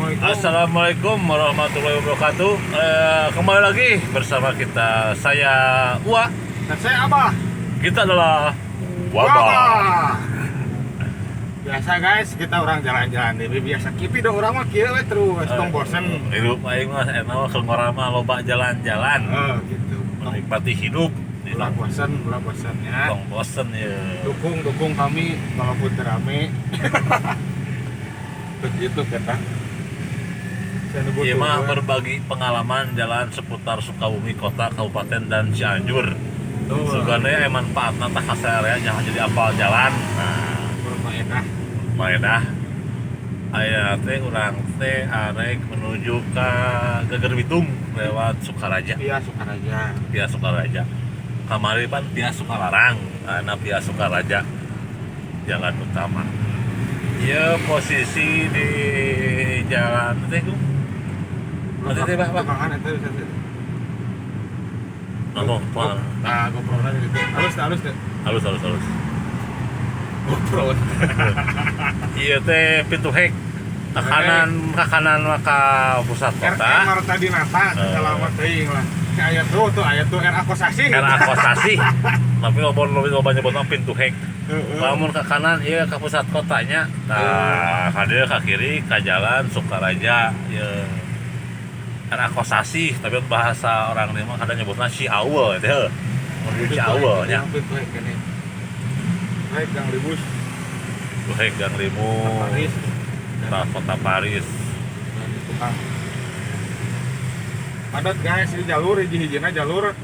Assalamualaikum. Assalamualaikum warahmatullahi wabarakatuh. Kembali lagi bersama kita, saya Uwa. Dan saya Abah. Kita adalah Wabah. Wabah. Biasa guys, kita orang jalan-jalan deh. Biasa kipi dong orang mah kieu we terus tong bosen. Hidup aing mah enak mah keur ngora mah loba jalan-jalan. Oh, gitu. Menikmati hidup. Ulah bosen ya. Tong bosen ya. Dukung kami walaupun terame. Begitu kata. Iya mah berbagi pengalaman jalan seputar Sukabumi kota, kabupaten dan Cianjur. Sugane manfaatna tah kasarean jangan jadi apal jalan. Nah, berfaedah. Berfaedah. Aya teh urang teh arek menuju ka Geger Bitung lewat Sukaraja. Via Sukaraja. Via Sukaraja. Kamari pan via Sukalarang, ana via Sukaraja. Jalan utama. Iya posisi di jalan teh nanti teh bah. Tukangan eta bisa teh. Ngomong, tuang. Nah, GoPro-na gitu. Halus teh. Halus. GoPro. Iya teh pintu hek. Ke kanan maka pusat kota. RM Marta Dinata, selamat teuing lah. Aya tuh aya tuh RA Kosasih. RA Kosasih. Tapi loba nyebutna pintu hek. Lamun ke kanan ieu ke pusat kotanya. Nah, ka dieu ka kiri ka jalan Sukaraja ieu. RA Kosasih, tapi bahasa orang ini mah kadang nyebutna Ciawe teh. Menuju Ciawe nya. Pintu hek ini. Hek Gang Limus. Hek Gang Limus. Paris. Kota Paris. Tukang. Padat guys, ini jalur hiji-hijina jalur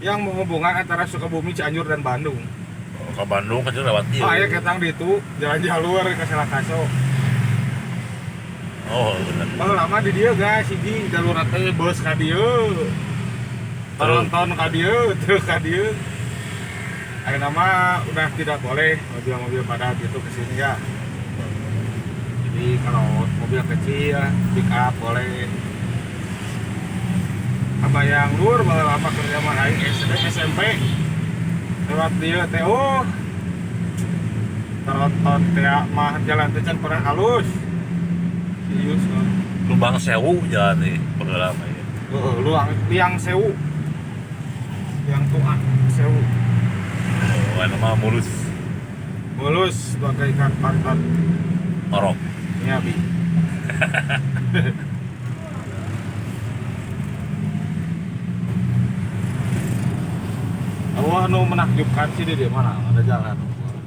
yang menghubungkan antara Sukabumi, Cianjur dan Bandung. Ke Bandung kan lewat ieu. Oh, aya ketang di itu jalan jalur ke Selakaso. Oh, bener. Oh, lama di dieu guys, hiji jalur teh bus ka dieu. Tronton ka dieu, truk ka dieu. Ayeuna mah udah tidak boleh mobil-mobil padat itu ke sini ya. Jadi kalau mobil kecil, pick up boleh. Kabayang lur baheula lama kerja mah aing SD SMP. Lewat dieu teh oh. Tronton teh mah jalan teh can pernah halus. Serius loh. Lubang Sewu jalan nih baheula mah ieu. Heeh, luang liang sewu. Liang tua sewu. Oh, anu mah mulus. Mulus bagaikan pantat orok. Ya, Bi. Allah nu menakjubkan sih di mana ada jalan.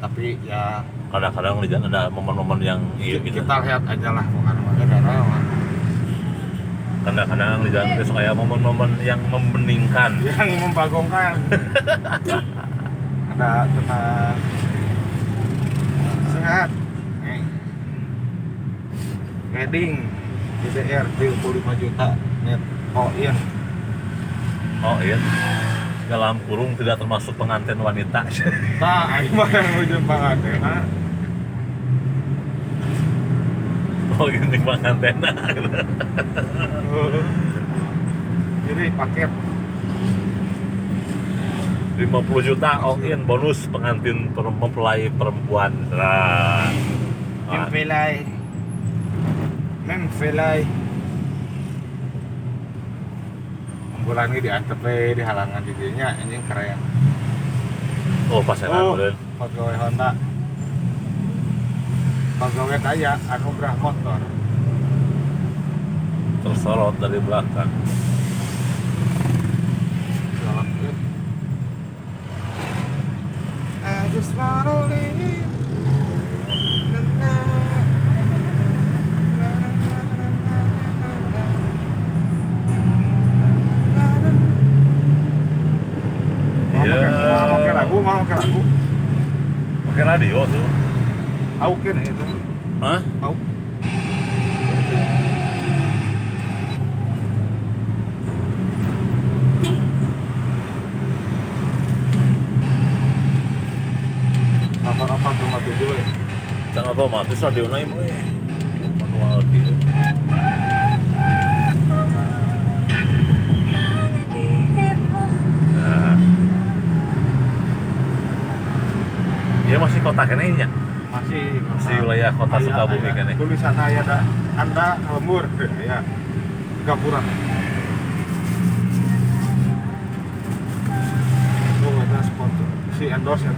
Tapi ya kadang-kadang di jalan ada momen-momen yang iya gitu. Kita lihat aja lah bukan negara. Kadang-kadang di jalan itu kayak momen-momen yang membeningkan, yang membagongkan. Ada tentang sehat. Nih. Wedding DDR 35 juta net all in. Oh iya. Dalam kurung tidak termasuk pengantin wanita. Nah, aing mah yang ujung pengantin. Oh, gini pengantin. Jadi paket 50 juta all in bonus pengantin mempelai perempuan. Nah. Mempelai. Mempelai. Bulan ini diantep di halangan di dinya anjing keren. Oh, pasangan oh, pegawai Honda. Pegawai kaya anugerah motor. Tersorot dari belakang. I just wanna live. Mau pakai lagu. Pakai radio tuh. Aukin itu. Hah? Au. Apa 457 ya? Can otomatis radio na ieu mah. Manual gitu. Nah. Ya masih kota kene nya. Masih. Masih wilayah kota Sukabumi kan ya. Tulisan aya da anda lembur ya. Gapura. Oh, ada sponsor si endorse ya.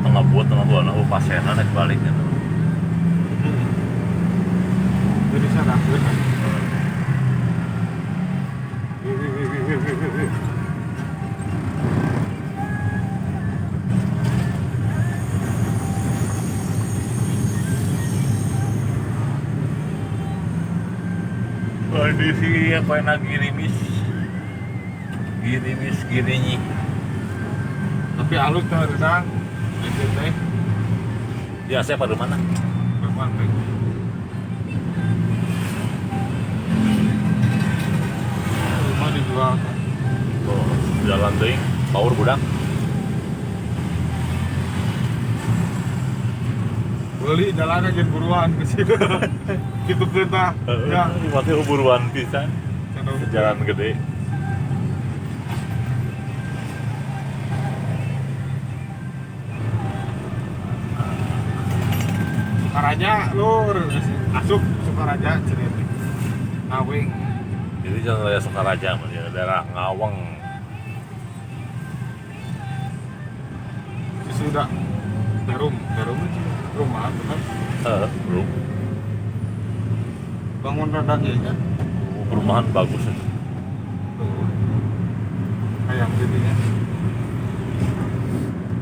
Tengah buat nah pasena naik balik gitu. Jadi sana di sini apa enak girimis girinyi tapi halus tuh rendang teh ya saya pada mana rumah dijual oh, jalan teuing power budak beli jalan aja buruan ke situ gitu kita ya mati buruan pisan jalan gede Sukaraja lur asup Sukaraja cerita Ngaweng jadi jalan raya Sukaraja daerah Ngaweng sudah Perum rumah bukan? Belum. Bangun radang ya? Perumahan bagus itu. Tuh. Ayam jadinya.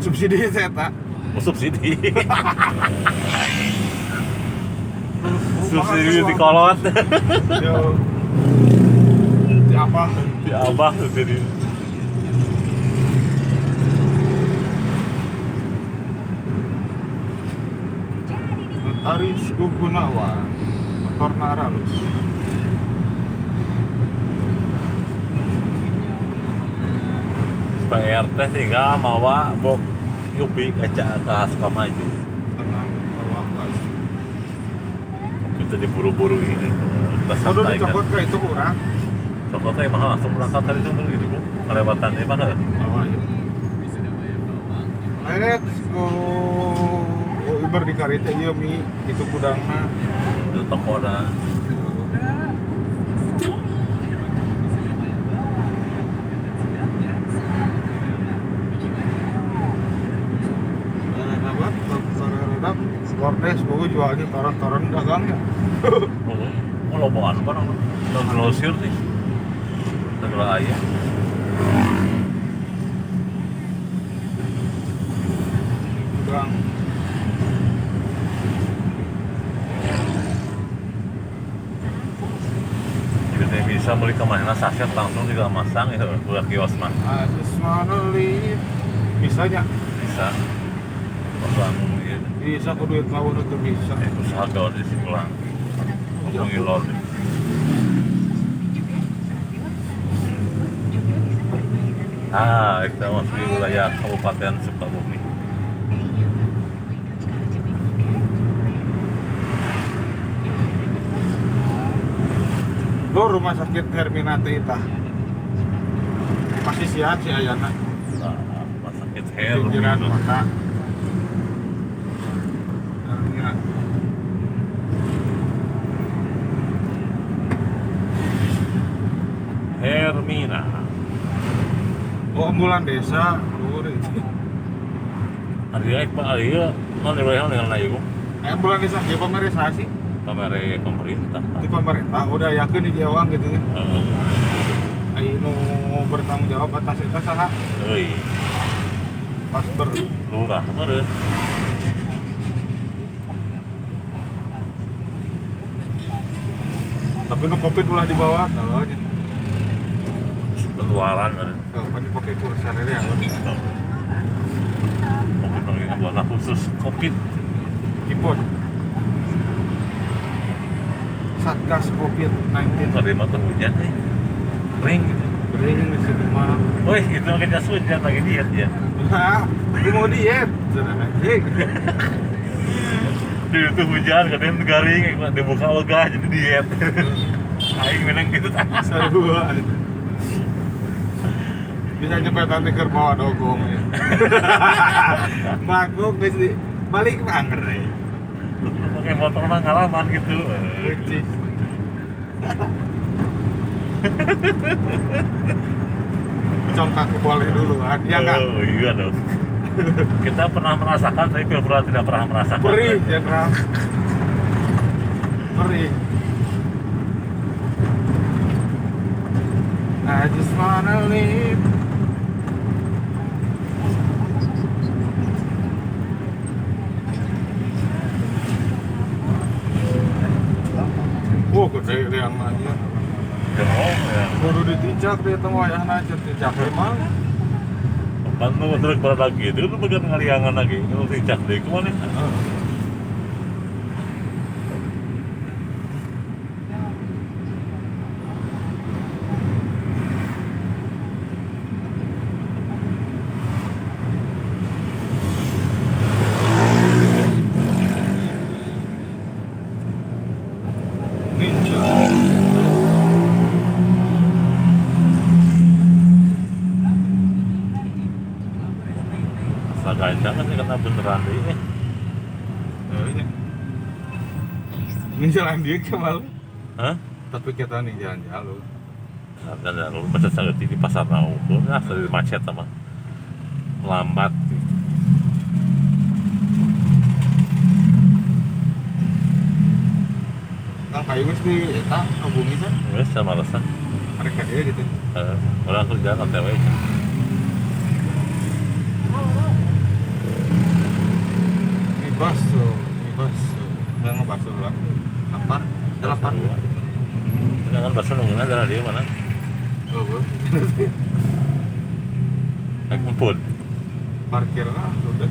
Subsidi saya tak? Oh, subsidi. Subsidi di kolot. Yo. Di apa? Di abah subsidi. Aris Gugunawa, motor Naralus. PRT tinggal mawa bok yupi kaca atas Sukamaju. Tenang, bawa guys. Kita diburu-buru ini. Kita santai. Udah dicopot ke itu kurang. Copotnya mahal langsung berangkat tadi itu gitu bu. Kelewatan di mana? Bawa ya. Let's go. Uber di karita ieu mi itu gudangna itu toko dah. Kordes buku jualnya toron-toron dagangnya. Oh, loboan apa dong? Grosir sih. Segala ayah. Gudang. Bisa beli kemana saset langsung juga masang itu buat kios mah. I just wanna live. Bisanya? Bisa. Langsung ya. Bisa aku duit lawan itu bisa. Usaha gaul di sini pulang. Ngomongin lor. Ah, kita masuk di wilayah Kabupaten Sukabumi. Lo rumah sakit Hermina Tita masih siap si Ayana. Nah, rumah sakit Hermina pinggiran kota Hermina. Hermina. Oh, ambulan desa luhur itu. Ari pak ari non wilayah dengan ayo. Ambulan desa ya pemerintah sih. Pemerintah. Di pemerintah udah yakin di Jawa gitu ya. Ayo bertanggung jawab atas itu saha. Euy. Pas ber lurah meureun. Tapi nu Covid ulah dibawa kalau aja. Keluaran meureun. Tuh, pan dipake kursa ini ya. Covid ini buat khusus Covid. Ipon. Satgas Covid-19. Tadi mah tuh hujan nih. Kering gitu. Kering di sini mah. Wih, itu makin jas hujan lagi diet ya. Nah, mau diet. Sudah anjing. Di itu hujan katanya garing, dibuka lega jadi diet. Aing menang gitu tah. Sarua. Bisa nyepetan di keur bawa dogong ya. Bagong geus di balik mah anger we. Pakai motor mah ngalaman gitu. Kunci. Congkak boleh dulu kan, ya kan? Oh, iya dong. Kita pernah merasakan, tapi pura tidak pernah merasakan. Perih, Jenderal. Perih. I just wanna live. Wah, gede yang aja. Oh, ya. Kudu ditincak dia teh wayahna tincak emang. Pan nu truk berat lagi itu lu bagian ngaliangan lagi, lu tincak deui kumaha nih? Gancang kan karena beneran deh. Ini jalan dia ke malu. Hah? Tapi kita nih jalan jalur. Jalan jalur macet sangat di pasar Naukur, nah dari macet sama lambat. Kang kayu geus di eta hubungi kan? Geus sama alasan. Mereka dia gitu. Orang kerja OTW. Bakso, mie bakso, nggak ngebakso lah. Apa? Delapan. Sedangkan bakso nungguin adalah dia mana? Oh, bu. Naik ngumpul. Parkir lah, udah.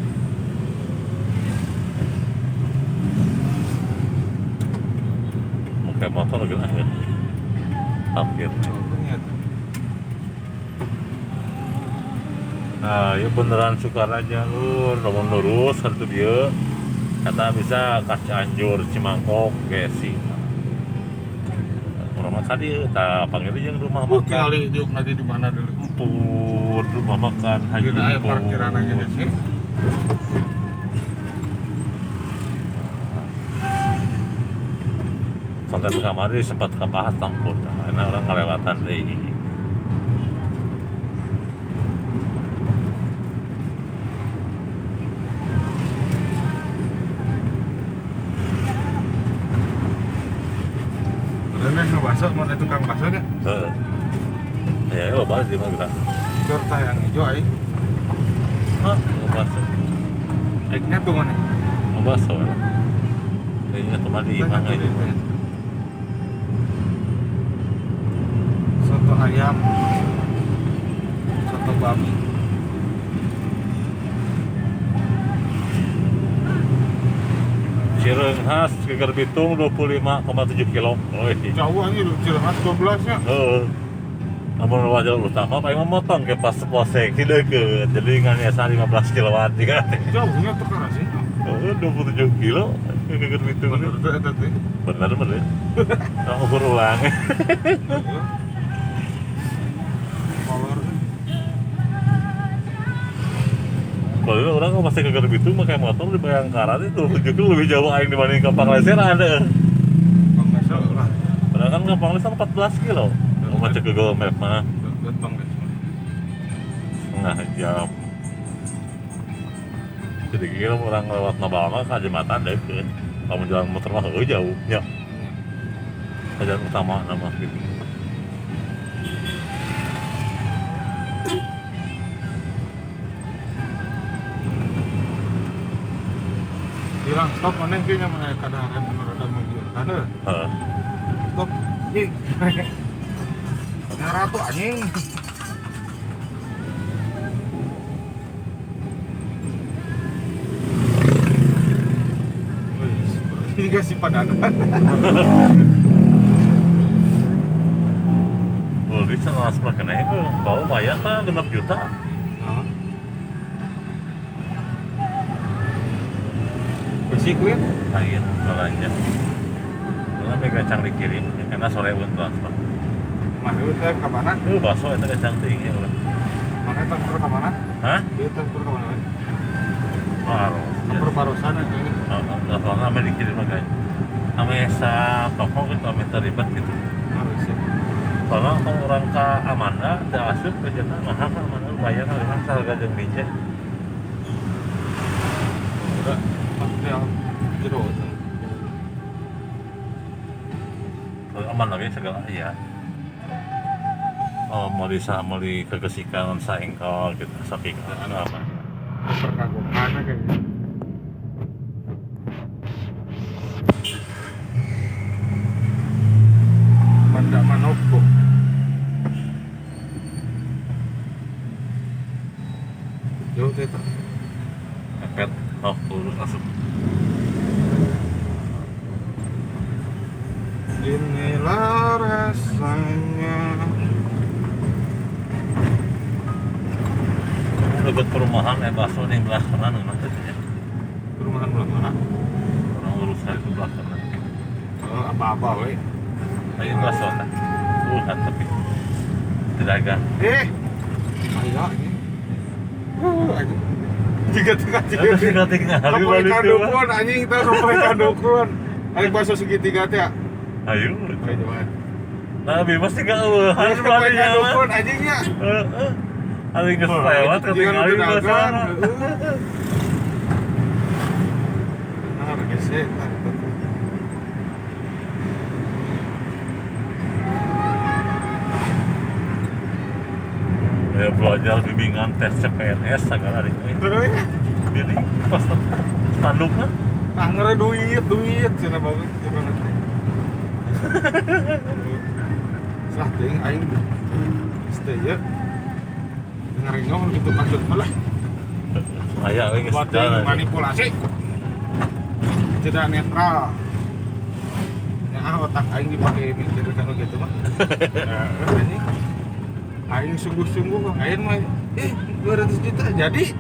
Pakai motor lagi lah, ya. Parkir. Nah, ya beneran Sukaraja lur, lamun lurus satu dia. Kata bisa ke Cianjur, Cimangkok, Gesi. Rumah tadi, tak panggil aja rumah makan. Kali diuk nanti di mana dulu? Empur, rumah makan Haji Empur. Parkiran aja sih. Konten kamari sempat kebahas tampur, karena orang kelewatan deh. Bakso, mau ada tukang bakso deh. Ya, lo bahas di mana kita? Serta yang hijau, ay. Hah, lo bakso. Eknya tuh mana? Lo bakso, ya. Kayaknya tuh di mana ini? Soto ayam, soto bami. Cireunghas Geger Bitung 25,7 kilo. Oh, jauh anjir Cireunghas 12 nya. Heeh. Namun jalur utama paling memotong ke pas polsek di deket. Jadi ngan biasa 15 kiloan juga. Jauhnya tuh kan sih. Oh, 27 kilo ke Geger Bitung. Bener tuh eta teh. Bener bener. Nah, ukur ulang. Power. Kalau orang kalau masih ke Geger Bitung pakai motor di Bayangkara itu 27 kilo lebih jauh aing dibanding ke Pangleseran deh. Pangleser lah. Padahal kan ke Pangleser 14 kilo. Kalau macet Google Map mah. Setengah jam. Jadi kira orang lewat Nabalama ke jembatan deh. Kamu jalan motor mah jauh ya. Jalan utama nama gitu. Bilang stop mana kayaknya mana kadang rem rada menggiurkan. Heeh. Stop. Anjing. Ratu anjing. Wih, ini si padanan. Beli sama sebelah kena itu, bau bayar kan 6 juta. Bersih kuit? Lain, belanja. Soalnya gacang dikirim karena sore pun transfer. Mana itu teh ke mana? Itu bakso itu gacang tinggi ulah. Mana transfer ke mana? Hah? Dia transfer ke mana? Baros. Transfer barusan aja ini. Oh, soalnya ame dikirim lagi. Ame sa toko gitu, ame terlibat gitu. Soalnya kalau orang ke Amanda, teu asup ke jana mahal kan Amanda lumayan harga harga jeung bija. Udah, material jero. Kalau Amanda ge segala iya. Oh, mau di kegesikan saengkol gitu, saking anu apa. Perkagokan kayaknya. Manda Manopo. Jauh teh. Pepet, oh, lurus langsung. Inilah rasanya. Dekat perumahan bakso nih belah kanan nanti ya. Perumahan belah mana? Orang lurus dari belah kanan. Oh, apa-apa we. Ayo bakso kan. Kan tapi tidak. Ayo ini. Anjing. Tiga tiga. Kapoekan dukun anjing teh kapoekan dukun. Ayo bakso segitiga teh. Ayo. Nah, bebas tiga eueuh. Harus kapoekan dukun anjingnya. Heeh. Aing geus lewat ketinggalan bakso. Nah, gesek. Ya belajar bimbingan tes CPNS segala hari ini. Jadi pas tanduknya, ngere duit cenah bagus cenah nanti. Sah teuing aing stay ya. Ngarengong gitu patut malah. Aya we geus manipulasi. Tidak netral. Ya otak aing dipakai mikir kalau gitu mah. Nah, ini aing sungguh-sungguh kok aing mah 200 juta jadi.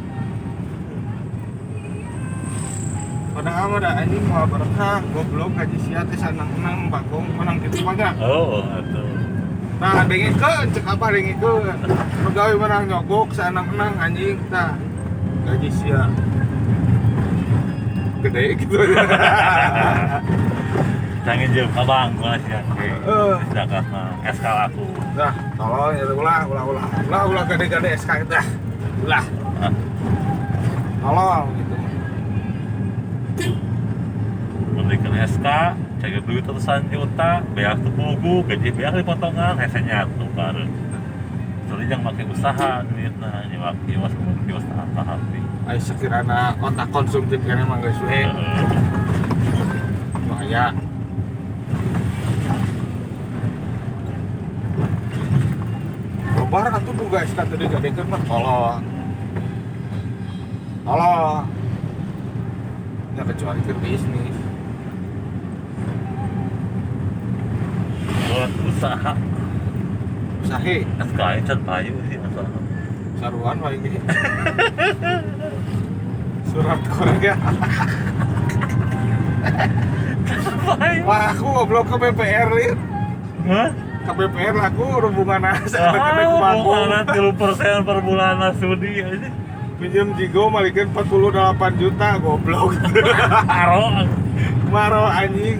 Padahal mah da anjing moal berkah goblok gaji sia teh sanang-enang bagong menang kitu mah nya. Oh, atuh. Nah, dengekeun cek apa dengekeun. Pegawai menang nyogok sanang-enang anjing tah. Gaji sia gede gitu. Canggih jeung ka bang gua sia. Heeh. Mah SK laku. Nah, tolong ya ulah gade-gade SK dah. Ulah. Tolong gitu. Mendingan SK, cari duit ratusan juta, beak teu pugu, gaji beak dipotongan, hese nyatu bareng. Soalnya jangan pakai usaha duitna, nyewa kios, kios tahap hati. Ai sekirana otak konsumtif kan emang geus we. Nu aya. Bar atuh boga SK teh digadekeun mah tolong. Tolong. Ya kecuali keur bisnis. Buat usaha. Usahe. SK can payu sih masalah. Saruan wae ge. Surat keluarga. Wah, aku goblok ke BPR lihat. Hah? Ke BPR aku hubungan asa 3% per bulan sudi aja. Pinjam jigo malikeun 48 juta goblok. Maro. Maro anjing.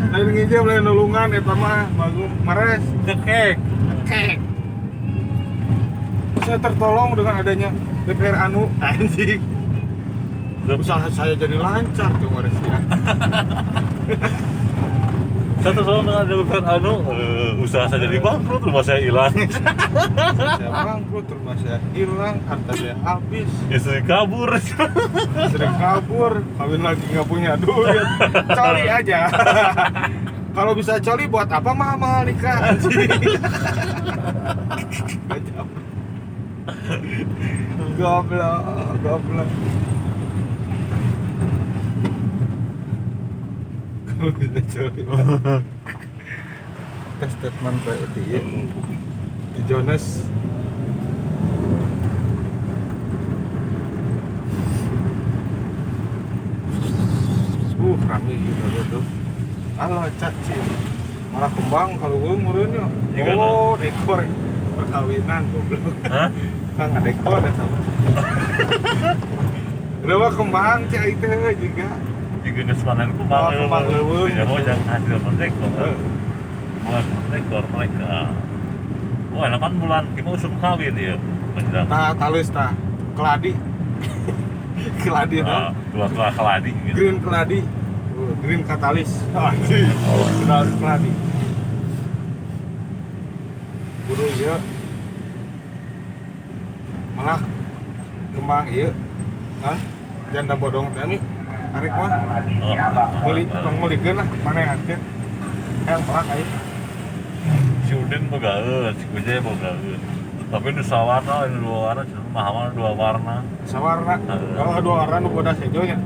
Lain nginjem lain nulungan eta mah bagus mares cekek. Cekek. Saya tertolong dengan adanya BPR anu anjing. Usaha saya jadi lancar tuh mares ya. Saya tertolong dengan ada BPR anu, usaha saya jadi bangkrut, rumah saya hilang. Saya bangkrut, rumah saya hilang, harta saya habis. Istri kabur. Istri kabur, kawin lagi nggak punya duit. Coli aja. Kalau bisa coli buat apa mahal-mahal nikah anjing. Goblok, goblok. Kalau bisa coli. Tes statement berarti ya. Di Jonas. Rame gitu tuh. Alah cacing. Malah kembang kalau gue murunnya. Oh, dekor perkawinan goblok. Hah? Kan dekor ya sama. Berapa kembang cai itu juga. Juga geus panen kembang. Kembang leuweung. Ya mau jangan hasil mendekor. Bulan mendekor mereka. Wah, 8 bulan kita usum kawin ya. Menjelang. Tah talus tah. Keladi. Keladi tah. Tua-tua keladi gitu. Green keladi. Green katalis. Anjing. Sudah keladi. Buru ieu. Malah kembang ieu. Hah? Janda bodong teh nih. Tarik mah. Meuli tong meulikeun lah manehankeun. Hayang melak aing. Si Udin bogaeun, si Kuje bogaeun. Tapi nu sawarna, nu dua warna, cenah mah dua warna. Sawarna. Kalau dua warna nu bodas hejo nya.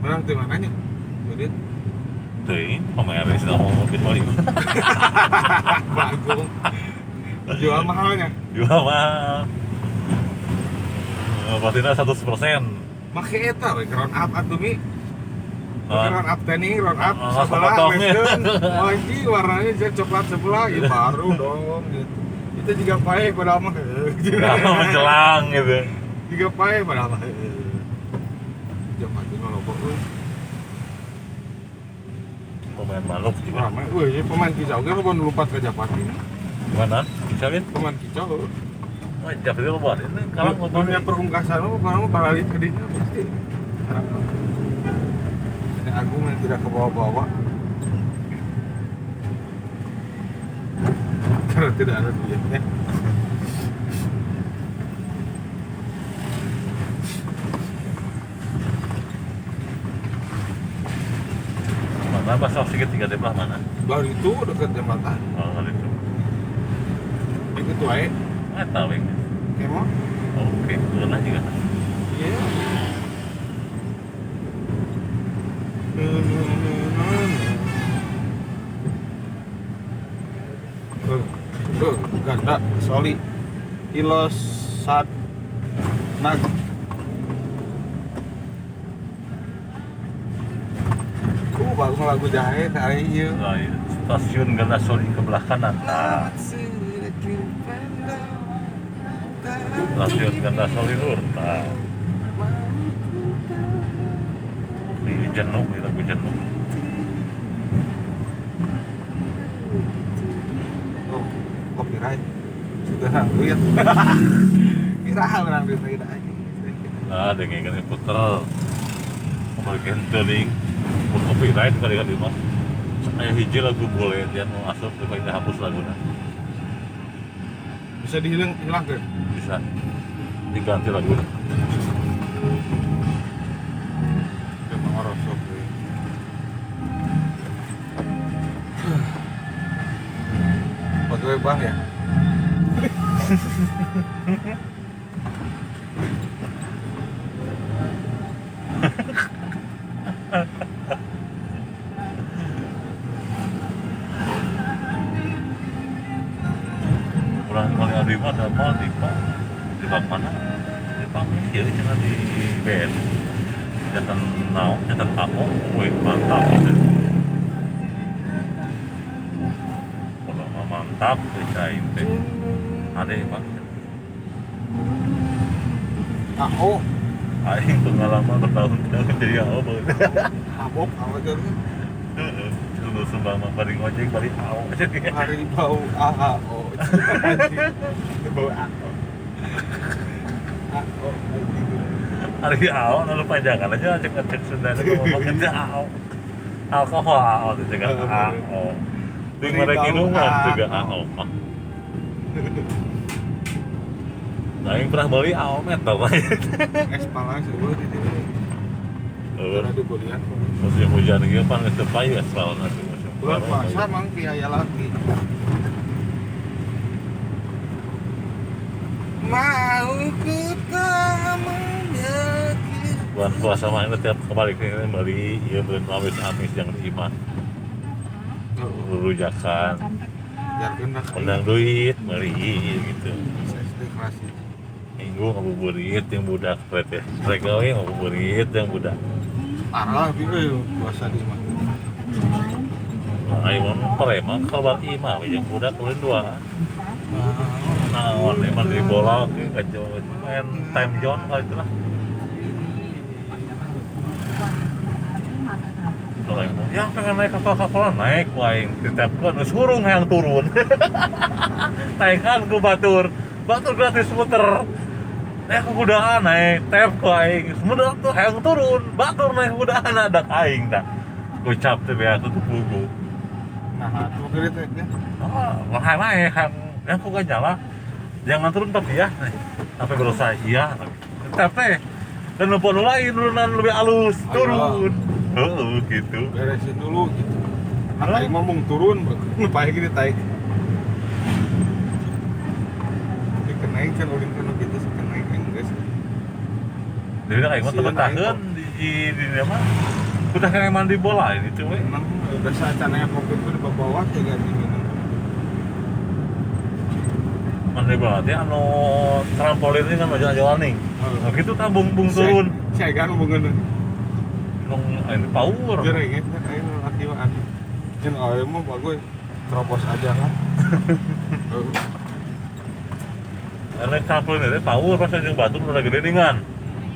Menang di mananya? Udin? Teuing, pemain sih mau mobil balik. Bagong. Jual mahalnya? Jual mahal. Pastinya 100%. Make eta we round up atuh mi. Round up teh nih, round up sebelah western. Anjing warnanya jadi coklat sebelah, ya baru dong gitu. Itu juga paeh padahal mah. Menjelang gitu. Juga paeh padahal mah. Japati lobo euy. Pemain maluk juga. Ramai euy, pemain kicau ge loba nu lompat ke Japati. Gimana? Kicau? Pemain kicau. Oh, Japati loba. Ini kalau dunia perungkasan mah orang balik ke dinya pasti. Ini Agung yang tidak kebawa-bawa. Karena tidak ada duitnya. Mana pasar segitiga di belah mana? Baru itu dekat jembatan. Oh, itu. Itu aja. Nggak tahu ini. Kemo? Oke, geunah juga. Iya. Ganda, Soli, Ilos, Sat, Nag. Bagus lagu jahe kali ieu. Nah, iya. Stasiun Ganda Soli ke belah kanan. Nah. Stasiun Ganda Soli lur. Nah. Ini jenuh, ini lagu jenuh. Oh, copyright. Sudah duit. Kira orang duit lagi dah. Nah, dengan puter. Bagian teuing. Copyright kali-kali mah. Saya hiji lagu boleh dia mau asup supaya dihapus laguna. Bisa dihilangkan? Bisa. Diganti laguna. Memang rosok ya. Pakai bang ya? Kurang kali Arima ada mal di Pak di bank mana? Di bank ieu cenah di BN. Jantan naon, jantan ako, wih mantap. Kalau mah mantap di cain teh. Ada ya Pak. Ako. Aing pengalaman bertahun-tahun jadi AO banget. Mabok AO jadi. Heeh. Lu sumbang mah bari ngojek bari AO. Hari bau AO. Bau AO. AO. Hari AO lalu panjangan aja cek-cek Sunda ngomong kerja AO. Alkohol AO itu juga AO. Di mereka minuman juga AO. Nah, yang pernah beli AO metal Pak. Es palas eueuh di dieu. Karena dibelian. Musim hujan ieu pan geus teu payu es palas musim. Bulan puasa mang biaya lagi. Mau ku tak menyakiti. Bulan puasa mah ini tiap kebalik ini beli ieu beli amis-amis yang di imah. Rujakan. Undang duit beli gitu. Kelas minggu Gue ngabuburit yang budak teh. Mereka we ngabuburit yang budak. Parah gitu puasa di mah. Ayo mun preman kabar imah we jeung budak ulin dua. Naon emang di bola ke kacau main time zone kali itu lah. Yang pengen naik kapal-kapalan naik wae ditepkeun geus hurung hayang turun. Naikkan ku batur. Batur gratis muter. Naik ku kudaan naik tep ku aing. Muter tuh hayang turun, batur naik kudaan ada aing dah. Gocap teh beak tuh pugu. Nah, tuh gede teh nya. Oh, wah naik yang ku gajala. Jangan turun tapi ya. Sampai berusaha iya. Tep teh. Dan lupa lain turunan lebih halus turun. Heeh gitu. Beresin dulu gitu. Nah, aing ngomong turun, baik gini taik. Dikenain kan ulin kan gitu kenaik geus. Jadi aing mah teu taheun di mah. Udah kena mandi bola ini tuh we. Emang udah sacananya kopi itu di bawah ya ganti minum. Mandi bola teh anu trampolin ini kan jalan-jalan nih. Nah gitu tabung bung turun. Saya kan hubungan ini power. Jereng ya, aing laki mah aneh. Jeung awewe mah bagus terobos aja kan. Karena trampolin itu power pas jeung batur udah gede ningan.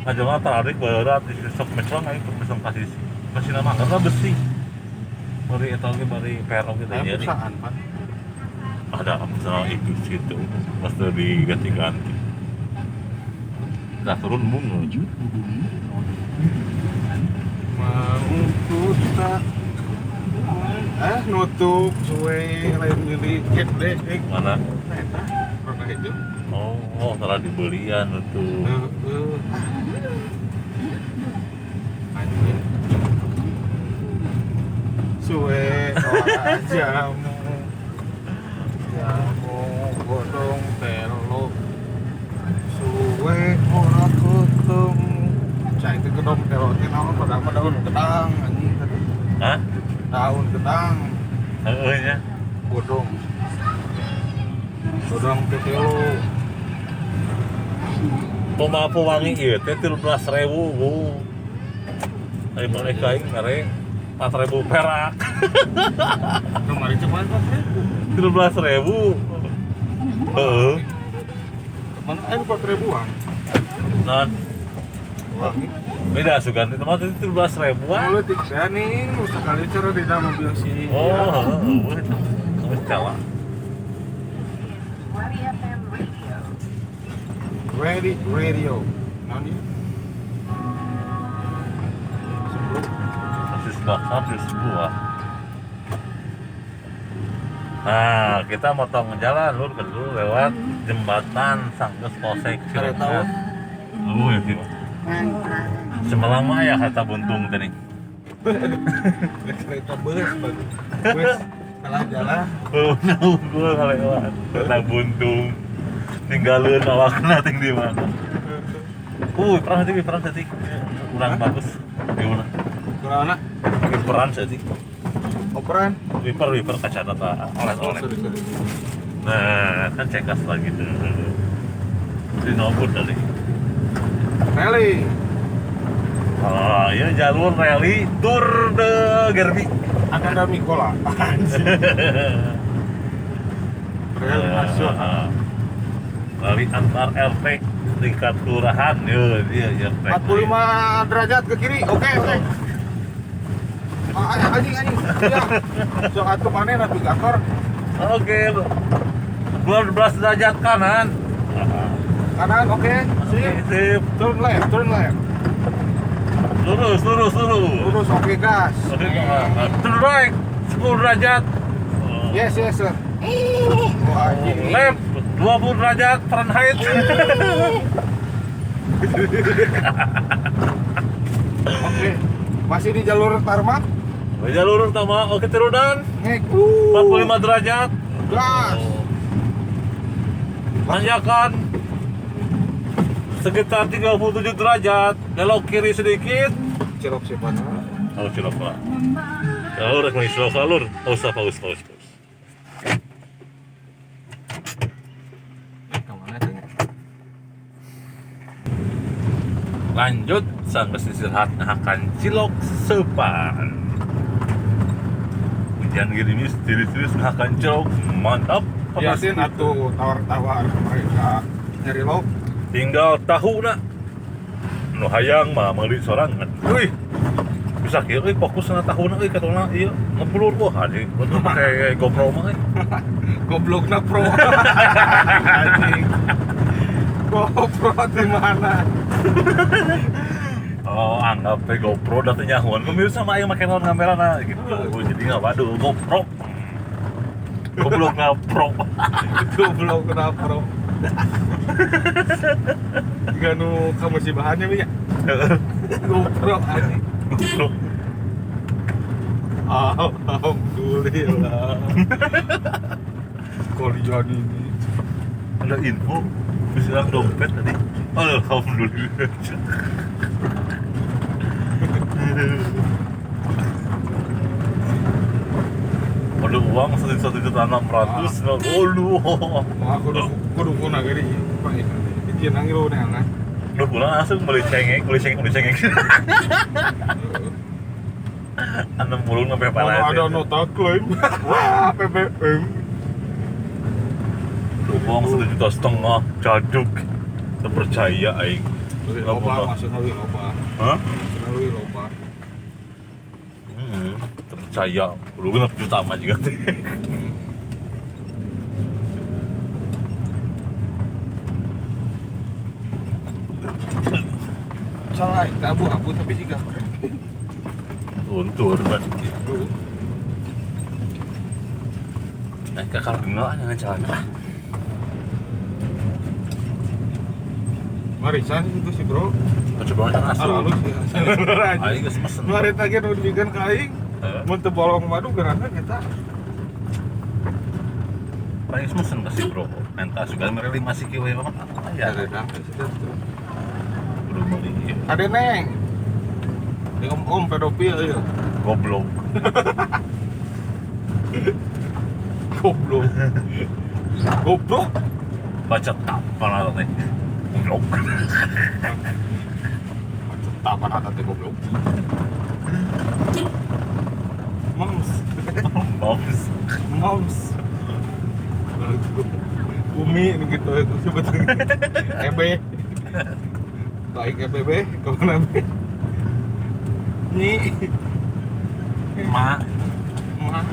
Ngajelma tarik berat di sok mecong aing pesong kasih. Masih nama karena besi. Bari eta oge bari per oge teh jadi. Ada misalnya itu situ pas diganti-ganti. Nah turun bung. Mau tak nutup suwe lain nyeri cek deh mana? Eta warna hijau. Oh, salah dibelian nutup. Anjing. Suwe ora jamu. Jamu godong telo. Suwe ora ketemu. Cai itu gedong telo teh naon padahal mah daun gedang anjing tadi. Hah? Daun gedang. Heeh nya. Godong. Godong teh telo. Kumaha wangi ieu teh 13.000 bu. Ari maneh ka aing mere 4.000 perak. Kemarin cuma 4.000. 13.000. Heeh. Mana aing 4.000-an. Nah, wangi. Beda sugan itu mah 13.000-an. Mulut tiksa nih, sekali cara di dalam mobil sih. Oh, heeh, heeh. Cawa. Ready Radio. Naon ieu? Sosis bakar di sebuah. Nah, kita motong jalan lur ke dulu lewat jembatan Sanggeus Polsek Cilegon. Oh, ya sih. Semalam mah ya kata buntung tadi. Kereta bus bagus. Bus salah jalan. Oh, gua ngalewat. Kereta buntung. Tinggalin awakna ting di mana. Perang saeutik. Urang bagus. Di mana? Kurang mana? Peran saeutik. Operan? Wiper kacamata oleh-oleh. Nah, kan cekas lagi tuh. Di nobut tadi. Rally. Oh, ya jalur rally Tour de Gerbi. Akademi Kola. Rally nasional. Rally antar RT tingkat kelurahan. Yo, iya ya. 45 derajat ke kiri. Oke, oke. Anjing. Ya. Sok atuh maneh navigator. Oke. 12 derajat kanan. Kanan, oke. Sip. Sip. Turn left, turn left. Lurus. Lurus, oke, gas. Oke, gas. Turn right, 10 derajat. Yes, yes, sir. Oh, anjing. Left, 20 derajat Fahrenheit. Oke. Masih di jalur tarmak? Di jalur utama, oke, turunan. Ngek. 45 derajat. Gas. Tanjakan sekitar 37 derajat, belok kiri sedikit. Cilok siapa? Oh, cilok lah. Jalur, cilok jalur. Paus. Kemana tanya? Lanjut sampai istirahat ngahakan cilok sepan. Hujan gerimis tiris-tiris ngahakan cilok mantap. Yasin atuh tawar-tawar mereka nyari lauk. Tinggal tahu nak. Nu hayang mah meuli sorangan. Wih, Bisa kieu euy fokus na tahuna euy katona ieu ngeblur wah anjing. Betul pakai GoPro mah euy. goblokna pro. Anjing. GoPro di mana? Oh, anggap teh GoPro da teu nyahoan. Pemirsa mah aing make naon kamerana gitu. Oh, jadi nggak waduh GoPro. Goblokna pro. Goblokna pro. Jika nu kamusibahannya we ya. GoPro anjing. GoPro. Alhamdulillah. Kalian ini Ada info bisa hilang dompet tadi. Alhamdulillah. Ada uang 1.600.000. Oh, Wah, kudu kudu kuna gini, Pak. Izin nangil udah nah. Lu pulang langsung beli cengek, beli cengek, beli cengek. Anda mulung sampai parah. Mana ada nota klaim. Wah, PPM. Uang 1,5 juta, jaduk. Terpercaya aing. Lebih loba maksudnya lebih loba. Hah? Maksudnya lebih loba. Terpercaya. Lu genep juta mah juga. Salah, kita abu-abu tapi juga luntur berarti. Gitu. Nah, ke kardinal jangan jalan ah. Marisan itu sih bro. Coba jangan asup. Halus ya. Aing geus mesen. Mari tadi nu dibikeun ka aing. Mun teu bolong madu gerangan eta. Aing geus mesen ka si bro. Menta sugan mere 5 siki we mah apa ya. Kudu meuli ieu. Ade neng. Di om-om pedofil ieu. Goblok. Goblok. Goblok. Baca tapan teh. Goblok. Baca tapan teh goblok. Moms. Moms. Moms. Umi gitu itu sebetulnya. Ebe. Baik EBB, kemana B? Nyi. Ma. Ma.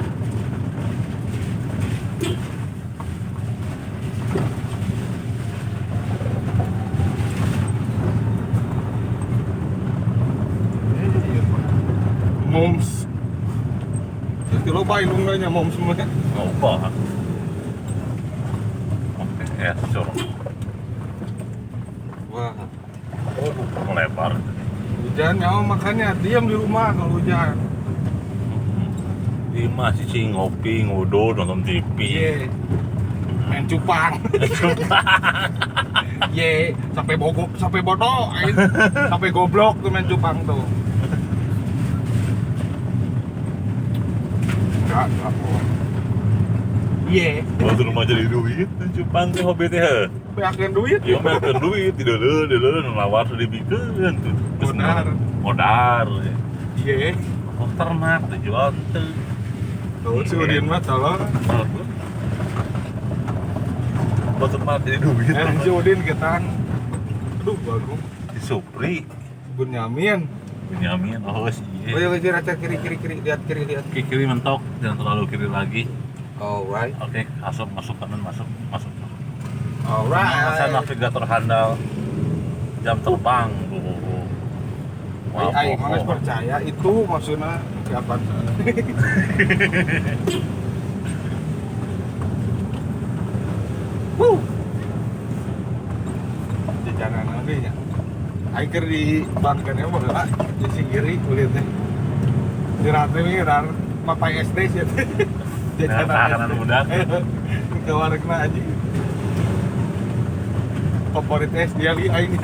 Moms. Jadi loba ilungnya moms semua. Loba. Oke, ya, corong. Wah. Melebar. Hujan ya, makanya diam di rumah kalau hujan. Di rumah cicing ngopi, ngudul, nonton TV. Iya. Main cupang. Ye, sampai bogok, sampai bodoh, sampai goblok tuh main cupang tuh. Enggak boleh. Ye. Kalau di rumah jadi duit, cupang tuh hobi teh. Beakeun duit. Iya, beakeun duit, dideuleu, nawar dibikeun tuh. Modar. Modar. Iya. Oh, ternak dijual teu. Tuh si Udin mah tolong. Batur mah jadi duit. Si Udin ketan. Aduh, bagus. Si Supri. Bunyamin. Bunyamin, oh sih. Oh iya, kiri, kiri, kiri, kiri, lihat kiri, lihat. Kiri, kiri mentok, jangan terlalu kiri lagi. Alright. Oke, masuk, masuk kanan, masuk, masuk. Alright. Saya navigator handal. Jam terbang. Wah, aing mah percaya itu maksudnya siapa? Wuh. Jajanan oge nya. Aing keur di Bangkan ya baheula di Singgiri kulitnya. Di rate we mapai SD sih teh. Jajanan budak. Ke waregna anjing. Favorit SD li aing.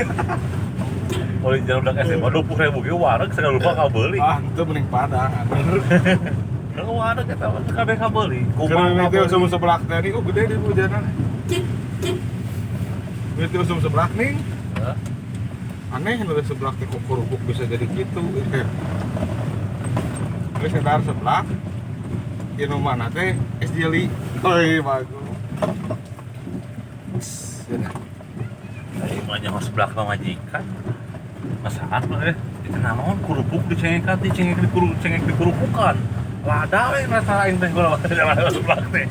Oleh jalan budak SD mah 20.000 ge wareg segala lupa kabeuli. Ah, itu mending Padang. Bener. Wareg eta mah kabeh kabeuli. Kumaha itu usum seblak tadi, oh gede di hujanan. Itu usum seblak nih. Hah? Aneh nu seblak teh kok kerupuk bisa jadi gitu. Terus sekedar seblak minuman teh es jeli. Oi, bagus. Aing mah nyaho seblak mah majikan. Masakan mah itu naon kerupuk dicengekan, dicengek dicengek dikurupukan. Lada we rasa aing teh gua seblak teh.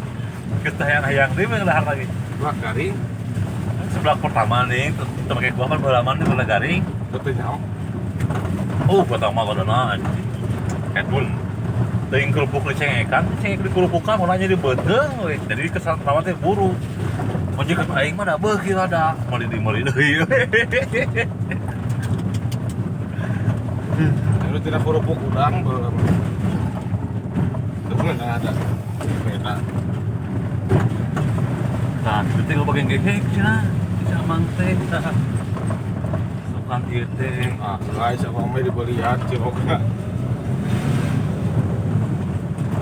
Geus hayang-hayang deui mah dahar lagi. Seblak garing. Seblak pertama nih, teu make kuah pan baheula mah baheula garing. Teu nyaho. Oh, pertama godona anjing. Edun. Teuing kerupuk dicengekan, dicengek dikurupukan malah jadi beuteung we. Jadi kesan pertama teh buruk. Majikan aing mah da beuki lada, meuli deui. Lalu tidak kerupuk udang baheula mah. Teu ada. Beda. Nah, itu teh bagian gehek cenah. Bisa amang teh tah. Sukan ieu teh. Ah, guys, sama mah dibelian cilokna.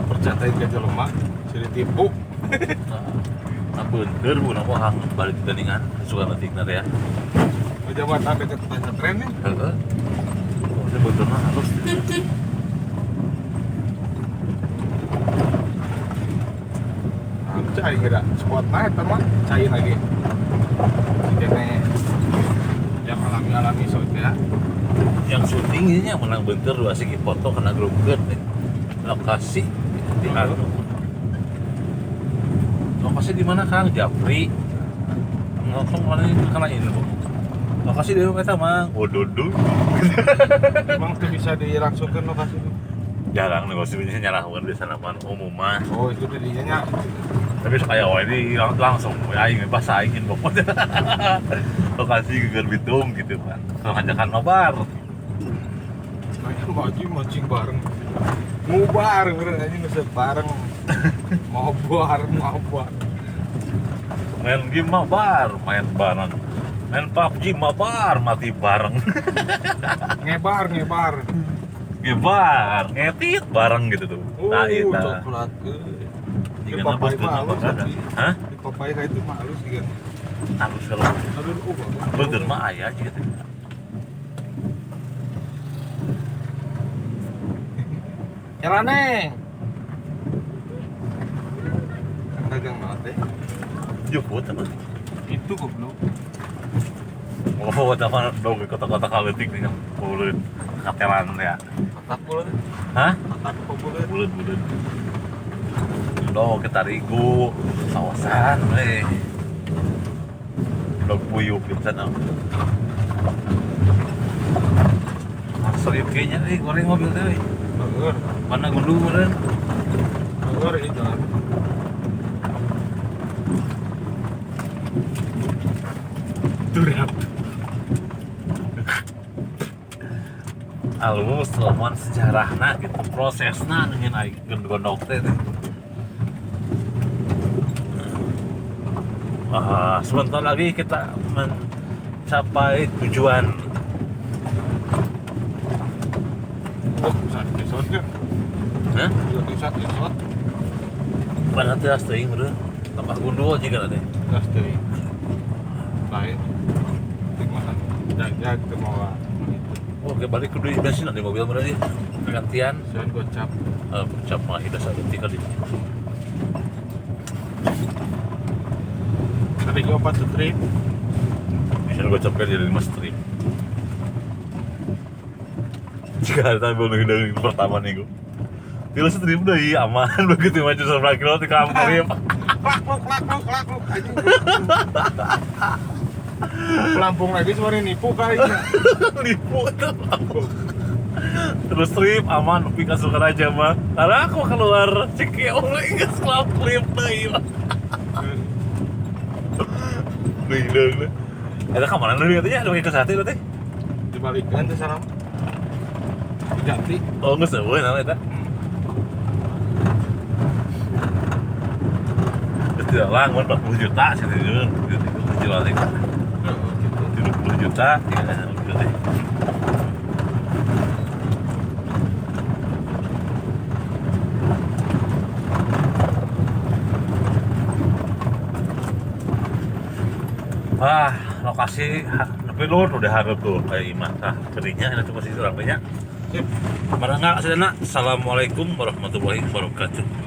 Percatain ke jelema, jadi ditipu. Nah, bener bu, napa hang balik geuningan suka leutikna teh ya. Jabatan deket tanya tren nih. Heeh. Oh, teh benerna halus. Cai geura spot naik teman, cai lagi. Kene yang alami-alami soalnya. Yang syuting ini yang menang bentur dua segi foto kena grupkeun nih. Lokasi di anu. Lokasi di mana Kang Japri? Ngomong mana itu kena ini kok. Lokasi di mana eta Mang? Waduh. Emang tuh bisa dilangsungkan lokasi itu? Jarang negosiasinya nyarahkeun di sana mah umum mah. Oh, itu jadinya nya. Tapi sok aya wae di langsung aing bebas aing inbox. Lokasi Geger Bitung gitu kan. Sok ngajakan nobar. Banyak baju mancing bareng. Ngubar bener anjing ngesep bareng. Mabar, mabar. Main game mabar, main bareng. Main PUBG mabar, mati bareng. Ngebar, ngebar. Ngebar, ngetit bareng gitu tuh. Nah, itu. Coklat. Di papai mah halus. Hah? Di papai kayak itu mah halus juga. Halus kalau. Bener mah aya gitu. Jalan neng. Dagang banget deh. Juput apa? Itu goblok. Oh, apa dong kota-kota kaletik nih buleut katelan ya. Kotak buleut. Hah? Kotak buleut. Buleut buleut. Dong kita rigu sawasan we. Dog puyuh di sana. Serius kayaknya nih goreng mobil teh we. Bagus. Mana gundu meureun? Bagus ini jalan. Turap. Alus lamun sejarahna gitu prosesna ngeun aing gondok teh. Sebentar lagi kita mencapai tujuan. Oh, bisa. Hah? Bisa. Mana teh teuing meureun? Tambah gundul jiga teh. Geus teuing. Lain. Teuing mah jag-jag teu mawa. Oh, oke balik ke duit bensin di mobil berarti. Gantian. Jangan gocap. Gocap mah hidas saeutik kali. Tadi gua 4 strip. Bisa gocap kan jadi 5 strip. Jika ada belum dari pertama nih gua. Tilu strip deui aman begitu maju seberapa kilo di kampung. Lak lak lak. Pelampung lagi sebenarnya nipu kali. Nipu tuh. Terus strip aman tapi ka Sukaraja mah. Karena aku keluar Cikeong geus klip deui. Deui. Eta ka mana deui katanya ada ke sate teh? Dibalikeun teh salam. Diganti. Oh geus eueuh naon eta. Tidak lah, 40 juta sih itu, jual itu, 30 juta, ya gitu deh. Ah, lokasi Tapi lur udah harap tuh kayak imah tah kerinya itu posisi urang teh nya. Sip. Marangga sadayana. Assalamualaikum warahmatullahi wabarakatuh.